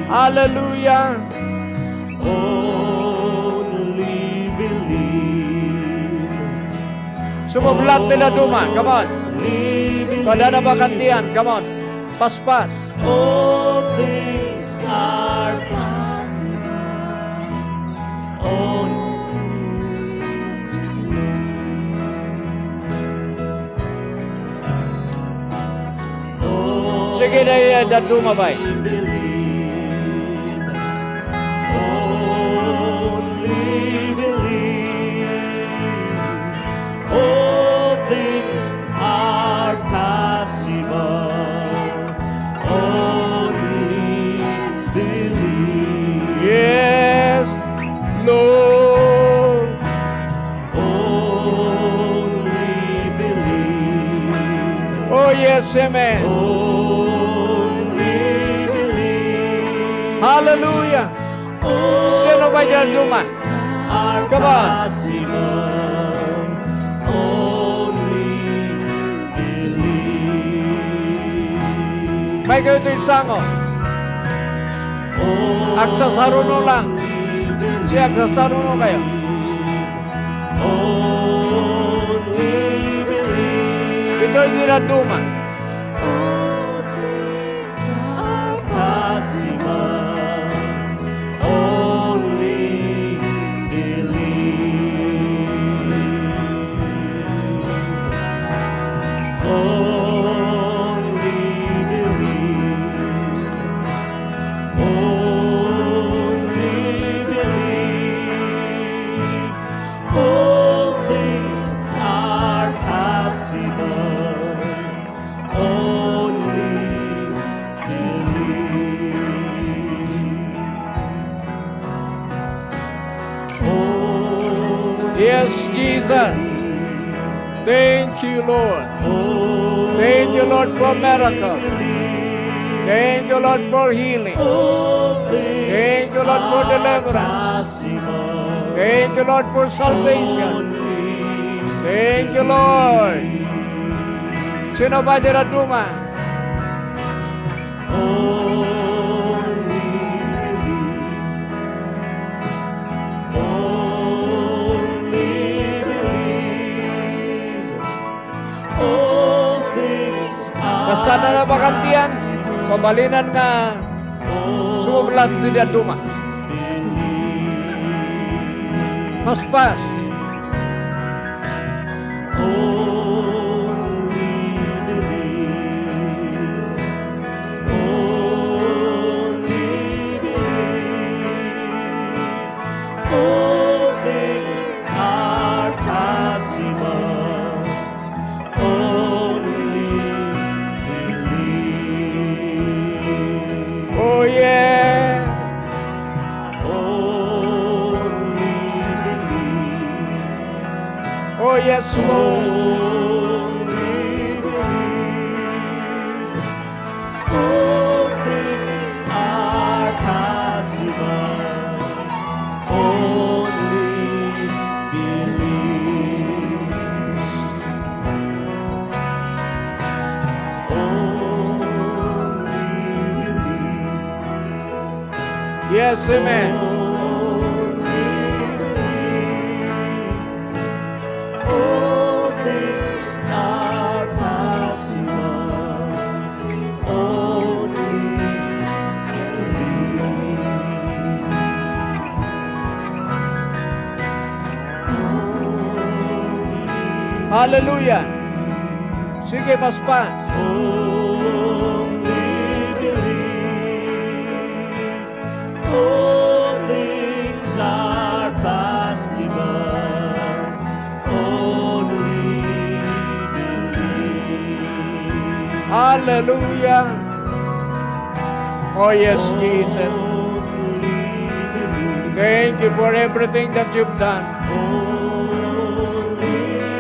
Hallelujah. Only believe. Sumublat ti dadduma. Come on. Only believe. Kada na bakantian. Come on. Paspas. All things are possible. Only believe. Sige, day, eh, dadduma pay. Only believe. All things are possible. Only believe. Yes, Lord. Yes, amen. Hallelujah. Sino ba dyan duma? Come on. May kayo ito yung sango. Agsasaruno lang. Siya, agsasaruno kayo. Ito'y dinaduma. All things are possible. Only believe. Only believe. Only believe. All things are possible. Only believe. Yes, Jesus. Thank you, Lord. Thank you, Lord, for miracle. Thank you, Lord, for healing. Thank you, Lord, for deliverance. Thank you, Lord, for salvation. Thank you, Lord. Sino ba dira duma? Basta na nabakantian, mabalinan nga sumublat ti duma. Paspas. All things are possible. Only believe. Oh, yeah. Only believe. Oh, yes, Lord. Only believe. All things are possible. Only believe. Only believe. Yes, amen. All things are possible. Only believe. Hallelujah. Sige, paspas. Only believe. All things are possible. Only believe. Hallelujah. Oh, yes, Jesus. Thank you for everything that you've done.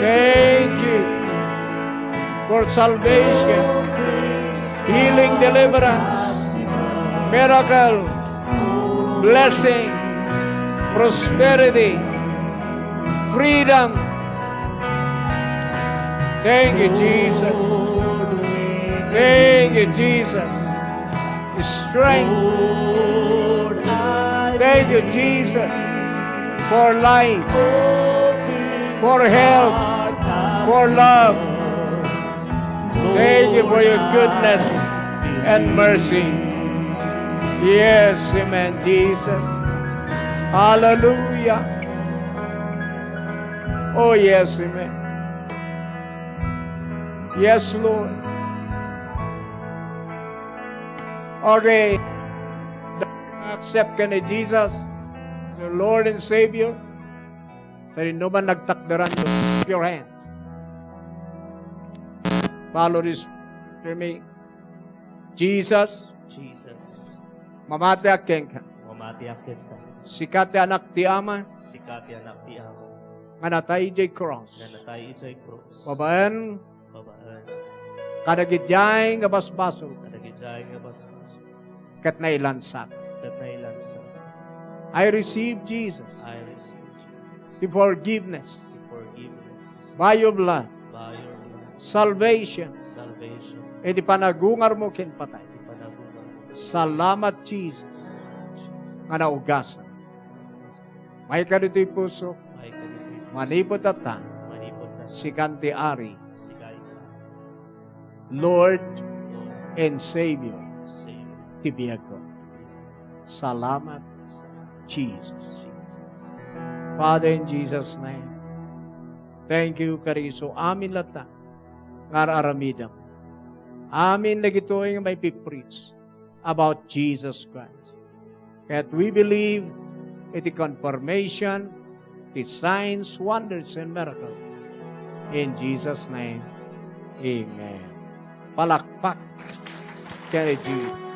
Thank you for salvation, healing, deliverance, miracle, blessing, prosperity, freedom. Thank you, Jesus. Thank you, Jesus. Strength. Thank you, Jesus, for life, for health, for love. Thank you for your goodness and mercy. Yes, amen, Jesus. Hallelujah. Oh, yes, amen. Yes, Lord. Okay. Accept ka ni Jesus, your Lord and Savior. Pero no man nagtakderan, lift your hand. Follow this after me. Jesus, Jesus. Mamatiak kenka. Mamatiak kenka. Sika ti Anak ti Ama. Sika ti Anak ti Ama. Nga natay idiay cross. Nga natay idiay cross. Babaen. Babaen. Kadagidiay nga basbasol. Kadagidiay nga basbasol. Ket nailansak. Ket nailansak. I receive Jesus. I receive Jesus. The forgiveness. The forgiveness. By your blood. By your blood. Salvation. Salvation. Iti panagungarmo ken patay. Iti panagungarmo. Salamat, Jesus, nga naugasan. Maikaditoy puso, manipud ta, sikan ti Ari, Lord and Savior ti biagko. Salamat, Jesus. Father, in Jesus' name, thank you, kariso. Amin latta nga ar-aramidem. Amin dagitoy nga maipipreach about Jesus Christ. Ket we believe iti confirmation, the signs, wonders, and miracles. In Jesus' name, amen. Palakpak kay Jesus.